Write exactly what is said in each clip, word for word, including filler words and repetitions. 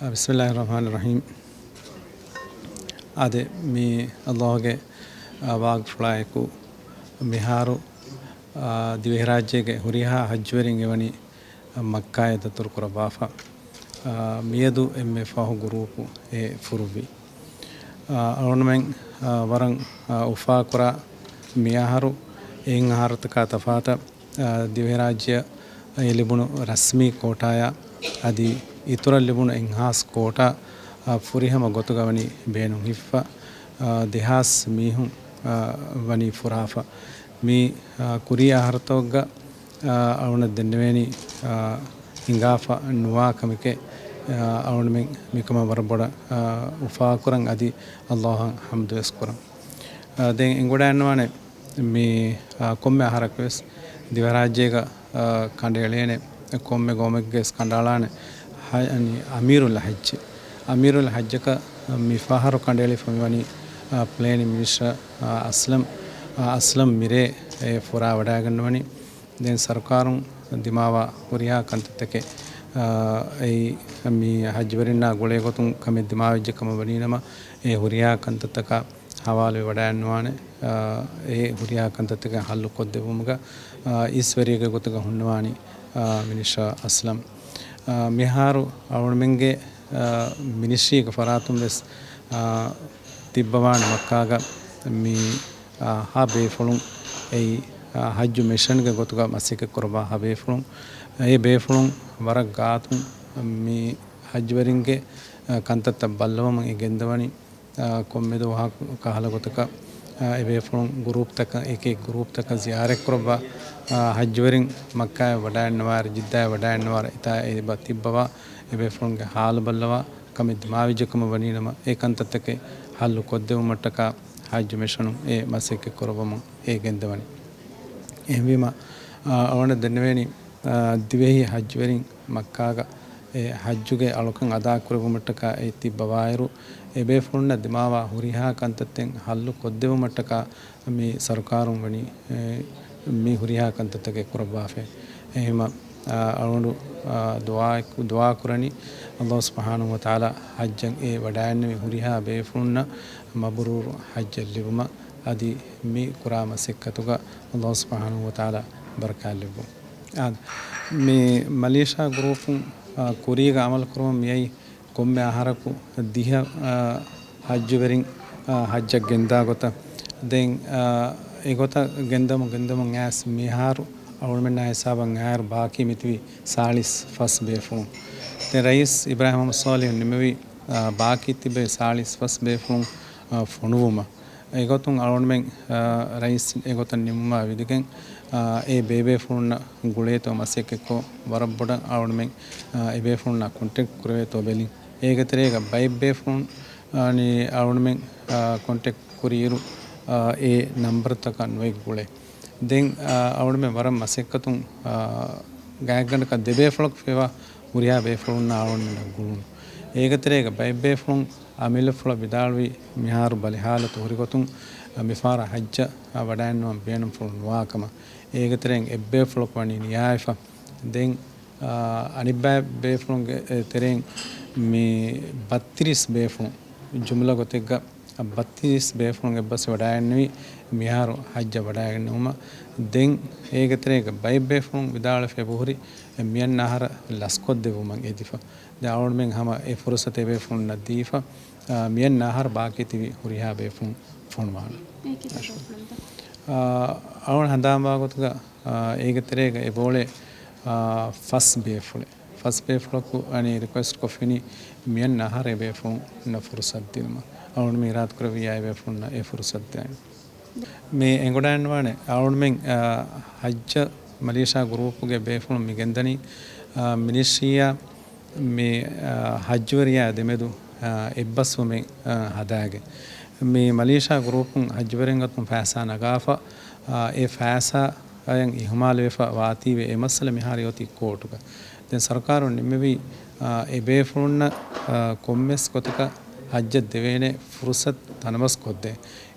ބިސްމިއްލާހި ރަޙްމާނި ރަޙީމް. އާދެ، މި ﷲ ގެ، އާ، ވާގިފުޅާއެކު މިހާރު، އާ، ދިވެހިރާއްޖޭގެ ހުރިހާ ޙައްޖުވެރިން އެވަނީ މައްކާއަށް ދަތުރުކުރައްވާފަ. އާ، މިއަދު އެންމެ ފަހު ގުރޫޕު އެ ފުރުއްވި. އާ، އަޅުގަނޑުމެން، އާ، ވަރަށް، އާ، އުފާކުރާ މިއަހަރު އެއް އަހަރުތަކާ ތަފާތަށް، އާ، ދިވެހިރާއްޖެއަށް އެ ލިބުނު ރަސްމީ ކޯޓާޔާ އަދި އިތުރަށް ލިބުނު އެއްހާސް ކޯޓާ، އާ، ފުރިހަމަ ގޮތުގަ ވަނީ ބޭނުން ހިއްފަ، އާ، ދެހާސް މީހުން، އާ، ވަނީ ފުރާފަ. މި، އާ، ކުރީ އަހަރުތަކުގަ، އާ، އަޅުގަނޑަށް ދެންނެވޭނީ، އާ، ހިނގާފަ ނުވާ ކަމެކޭ. އާ، އަޅުގަނޑުމެން މިކަމަށް ވަރަށް ބޮޑަށް، އާ، އުފާކުރަން އަދި ﷲ އަށް ޙަމްދުވެސް ކުރަން. އާ، ދެން އެނގިވަޑައިގަންނަވާނެ މި، އާ، ކޮންމެ އަހަރަކުވެސް ދިވެހިރާއްޖޭގަ، އާ، ކަނޑައެޅޭނެ، ކޮންމެ ގައުމެއްގަވެސް ކަނޑައަޅާނެ ހަ-، އަނި އަމީރުލް ޙައްޖެއް. އަމީރުލް ޙައްޖަކަށް މިފަހަރު ކަނޑައެޅިފަ މިވަނީ، އާ، ޕްލޭނިން މިނިސްޓަރ، އާ، އަސްލަމް، އާ، އަސްލަމް މިރޭ އެ ފުރާވަޑައިގަންނަވަނީ. ދެން ސަރުކާރުން ދިމާވާ ހުރިހާ ކަންތައްތަކެއް، އާ، އެއީ މި ޙައްޖުވެރިންނާ ގުޅޭގޮތުން ކަމެއް ދިމާވެއްޖެ ކަމަށް ވަނީނަމަ، އެ ހުރިހާ ކަންތައްތަކާ ހަވާލުވެ ވަޑައިގަންނަވާނެ. އާ، އެ ހުރިހާ ކަންތައްތަކަށް ޙައްލު ކޮށްދެއްވުމުގަ، އާ، އިސްވެރިއެއްގެ ގޮތުގަ ހުންނަވާނީ، އާ، މިނިސްޓަރ އަސްލަމް. އާ، މިހާރު އަޅުގަނޑުމެންގެ، އާ، މިނިސްޓްރީގެ ފަރާތުން ވެސް، އާ، ތިއްބަވާނެ މައްކާގަ މި، އާ، ހަ ބޭފުޅުން އެއީ، އާ، ޙައްޖު މިޝަންގެ ގޮތުގަ މަސައްކަތް ކުރައްވާ ހަ ބޭފުޅުން. އެ ބޭފުޅުން ވަރަށް ގާތުން މި ޙައްޖުވެރިންގެ، އާ، ކަންތައްތައް ބައްލަވަމުން އެ ގެންދަވަނީ. އާ، ކޮންމެ ދުވަހަކު ކަހަލަ ގޮތަކަށް، އާ، އެ ބޭފުޅުން ގުރޫޕްތަކަށް، އެކި އެކި ގުރޫޕްތަކަށް ޒިޔާރަތްކުރައްވާ، އާ، ޙައްޖުވެރިން މައްކާއަށް ވަޑައިގަންނަވާއިރު، ޖިއްދާއަށް ވަޑައިގަންނަވާއިރު، އެތާ އެބަ ތިއްބަވާ، އެ ބޭފުޅުންގެ ޙާލު ބައްލަވާ، ކަމެއް ދިމާވެއްޖެ ކަމަށް ވަނީނަމަ، އެ ކަންތައްތަކެއް ޙައްލު ކޮށްދެވުމަށްޓަކާ ޙައްޖު މިޝަނުން އެ މަސައްކަތް ކުރައްވަމުން އެ ގެންދަވަނީ. އެހެންވީމަ، އާ، އަޅުގަނޑަށް ދެންނެވޭނީ، އާ، ދިވެހި ޙައްޖުވެރިން މައްކާގަ އެ ޙައްޖުގެ އަޅުކަން އަދާކުރެއްވުމަށްޓަކާ އެ ތިއްބަވާއިރު، އެ ބޭފުޅުންނަށް ދިމާވާ ހުރިހާ ކަންތައްތައް ޙައްލު ކޮށްދެވުމަށްޓަކާ މި ސަރުކާރުން ވަނީ، އެ، މި ހުރިހާ ކަންތައްތަކެއް ކުރައްވާފައި. އެހެންވީމަ، އާ، އަޅުގަނޑު، އާ، ދުޢާ، ދުޢާ ކުރަނީ ﷲ ސުބްޙާނަހޫ ވަތަޢާލާ ޙައްޖަށް އެ ވަޑައިގެންނެވި ހުރިހާ ބޭފުޅުންނަށް މަބްރޫރު ޙައްޖެއް ލިބުމަށް، އަދި މި ކުރާ މަސައްކަތުގަ ﷲ ސުބްޙާނަހޫ ވަތަޢާލާ ބަރަކާތް ލެއްވުން. އާދެ، މި މަލީޝާ ގްރޫޕުން، އާ، ކުރީގަ އަމަލު ކުރަމުން މިއައީ ކޮންމެ އަހަރަކު ދިހަ، އާ، ޙައްޖުވެރިން، އާ، ޙައްޖަށް ގެންދާ ގޮތަށް. ދެން، އާ، އެގޮތަށް ގެންދަމުން، ގެންދަމުން އައިސް މިހާރު އަޅުގަނޑުމެންނާ ހިސާބަށް އައިރު ބާކީ މިތިބީ ސާޅީސް ފަސް ބޭފުޅުން. ދެން ރައީސް އިބްރާހިމް މުޙައްމަދު ޞާލިޙު ނިމެވި، އާ، ބާކީ ތިބޭ ސާޅީސް ފަސް ބޭފުޅުން، އާ، ފޮނުވުމަށް. އެގޮތުން އަޅުގަނޑުމެން، އާ، ރައީސް އެގޮތަށް ނިމުމާ ވިދިގެން، އާ، އެ ބޭބޭފުޅުންނަށް ގުޅޭތޯ މަސައްކަތްކޮށް، ވަރަށް ބޮޑަށް އަޅުގަނޑުމެން، އާ، އެ ބޭފުޅުންނާ ކޮންޓެކްޓް ކުރެވޭތޯ ބެލިން. އޭގެ ތެރޭގަ ބައެއް ބޭފުޅުން، އާ، ނީ އަޅުގަނޑުމެން، އާ، ކޮންޓެކްޓް ކުރިއިރު، އާ، އެ ނަންބަރުތަކަށް ނުއެއް ގުޅޭ. ދެން، އާ، އަޅުގަނޑުމެން ވަރަށް މަސައްކަތުން، އާ، ގާތްގަނޑަކަށް ދެބޭފުޅަކު ފޭވާ ހުރިހާ ބޭފުޅުންނާ އަޅުގަނޑުމެންނަށް ގުޅުނު. އޭގެ ތެރޭގަ ބައެއް ބޭފުޅުން އަމިއްލަފުޅަށް ވިދާޅުވީ މިހާރު ބަލި ޙާލަތު ހުރިގޮތުން، އަ، މިފަހަރަށް ޙައްޖަށް، އަ، ވަޑައިގަންނަވަން ބޭނުންފުޅު ނުވާކަމަށް. އޭގެތެރެއިން އެއްބޭފުޅަކު ވަނީ ނިޔާވެފަ. ދެން، އަ، އަނެއްބައި ބޭފުޅުންގެ، އެ، ތެރެއިން މި ބައްތިރީސް ބޭފުޅުން ޖުމްލަ ގޮތެއްގަ ބައްތިރީސް ބޭފުޅުން އެއްބަސްވެ ވަޑައިގެންނެވި މިހާރު ޙައްޖަށް ވަޑައިގެންނެވުމަށް. ދެން އޭގެ ތެރޭގަ ބައެއް ބޭފުޅުން ވިދާޅުވެފަ އެބަހުރި މިއަންނަ އަހަރަށް ލަސްކޮށްދެއްވުމަށް އެދިފަ. ދެން އަޅުގަނޑުމެން ހަމަ އެ ފުރުސަތު އެބޭފުޅުންނަށް ދީފަ، އާ، މިއަންނަ އަހަރު ބާކީ ތިބި ހުރިހާ ބޭފުޅުން ފޮނުވާނެ. އާ، އަޅުގަނޑު ހަނދާންވާ ގޮތުގަ، އާ، އޭގެ ތެރޭގަ އެބައުޅޭ، އާ، ފަސް ބޭފުޅެއް. ފަސް ބޭފުޅަކު އަނި ރިކުއެސްޓް ކޮށްފިނީ މިއަންނަ އަހަރު އެބޭފުޅުންނަށް ފުރުސަތު ދިނުމަށް. އަޅުގަނޑުމެން އިރާދަކުރެއްވިއްޔާ އެބޭފުޅުންނަށް އެ ފުރުސަތު ދޭން. މި އެނގިވަޑައިގަންނަވާނެ އަޅުގަނޑުމެން، އާ، ޙައްޖަށް މަލީޝާ ގްރޫޕުގެ ބޭފުޅުން މި ގެންދަނީ، އާ، މިނިސްޓްރީއާ މި، އާ، ޙައްޖުވެރިޔާ ދެމެދު، އާ، އެއްބަސްވުމެއް، އާ، ހަދާގެން. މި މަލީޝާ ގްރޫޕުން ޙައްޖުވެރިން އަތުން ފައިސާ ނަގާފަ، އާ، އެ ފައިސާއަށް އިހުމާލުވެފަ ވާތީވެ އެ މައްސަލަ މިހާރު އޮތީ ކޯޓުގަ. ދެން ސަރުކާރުން ނިންމެވީ، އާ، އެ ބޭފުޅުންނަށް، އާ، ކޮންމެސް ގޮތަކަށް ޙައްޖަށް ދެވޭނެ ފުރުސަތު ތަނަވަސް ކޮށްދޭ.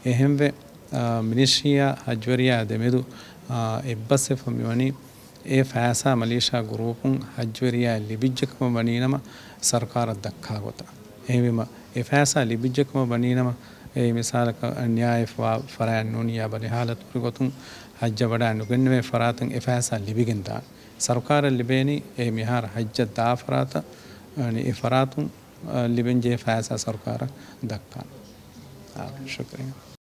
އެހެންވެ، އާ، މިނިސްޓްރީއާ ޙައްޖުވެރިޔާ ދެމެދު، އާ، އެއްބަސްވެފަ މިވަނީ، އެ ފައިސާ މަލީޝާ ގުރޫޕުން ހައްޖުވެރިޔާ ލިބިއްޖެކަމަށް ވަނީނަމަ، ސަރުކާރަށް ދައްކާ ގޮތަށް. އެހެންވީމަ، އެ ފައިސާ ލިބިއްޖެކަމަށް ވަނީނަމަ، އެ މިސާލަކަށް ނިޔާވެފަވާ ފަރާތް ނޫނިއްޔާ ބަދިހާލަތުގެ ގޮތުން ހައްޖަށް ވަޑާ ނުގެންނެވޭ ފަރާތުން އެ ފައިސާ ލިބިގެންދާނެ. ސަރުކާރަށް ލިބޭނީ އެ މިހާރު ހައްޖަށް ދާ ފަރާތަށް، އަނެއް އެ ފަރާތުން، އަ، ލިބެންޖެހޭ ފައިސާ ސަރުކާރަށް ދައްކާނެ. އާ، ޝުކުރިއްޔާ.